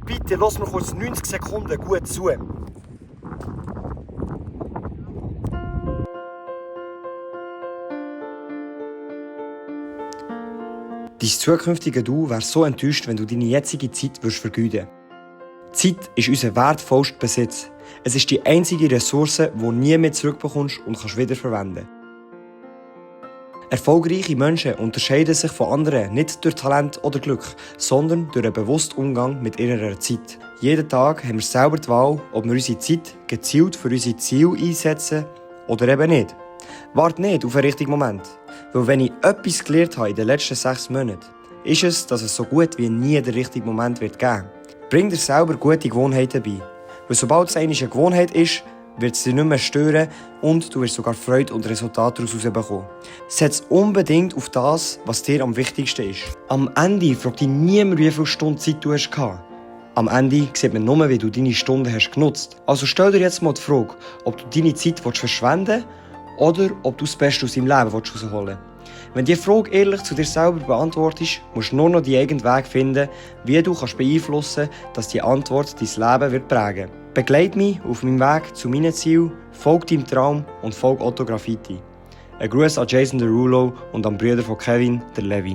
Bitte lass mir kurz 90 Sekunden gut zu. Dein zukünftige Du wäre so enttäuscht, wenn du deine jetzige Zeit vergeuden würdest. Zeit ist unser wertvollster Besitz. Es ist die einzige Ressource, die du nie mehr zurückbekommst und kannst wiederverwenden. Erfolgreiche Menschen unterscheiden sich von anderen nicht durch Talent oder Glück, sondern durch einen bewussten Umgang mit ihrer Zeit. Jeden Tag haben wir selber die Wahl, ob wir unsere Zeit gezielt für unsere Ziele einsetzen oder eben nicht. Warte nicht auf den richtigen Moment. Weil wenn ich etwas gelernt habe in den letzten 6 Monaten, ist es, dass es so gut wie nie den richtigen Moment wird geben. Bring dir selber gute Gewohnheiten bei. Weil sobald es eine Gewohnheit ist, wird es dich nicht mehr stören und du wirst sogar Freude und Resultate daraus herausbekommen. Setz unbedingt auf das, was dir am wichtigsten ist. Am Ende fragt dich niemand, wie viele Stunden Zeit du hast gehabt. Am Ende sieht man nur, wie du deine Stunden hast genutzt. Also stell dir jetzt mal die Frage, ob du deine Zeit verschwenden willst oder ob du das Beste aus deinem Leben herausholen willst. Wenn du die Frage ehrlich zu dir selber beantwortest, musst du nur noch den eigenen Weg finden, wie du beeinflussen kannst, dass die Antwort dein Leben wird prägen. Begleite mich auf meinem Weg zu meinem Ziel, folge deinem Traum und folge Otto Graffiti. Ein Gruß an Jason Derulo und an die Brüder von Kevin, der Levin.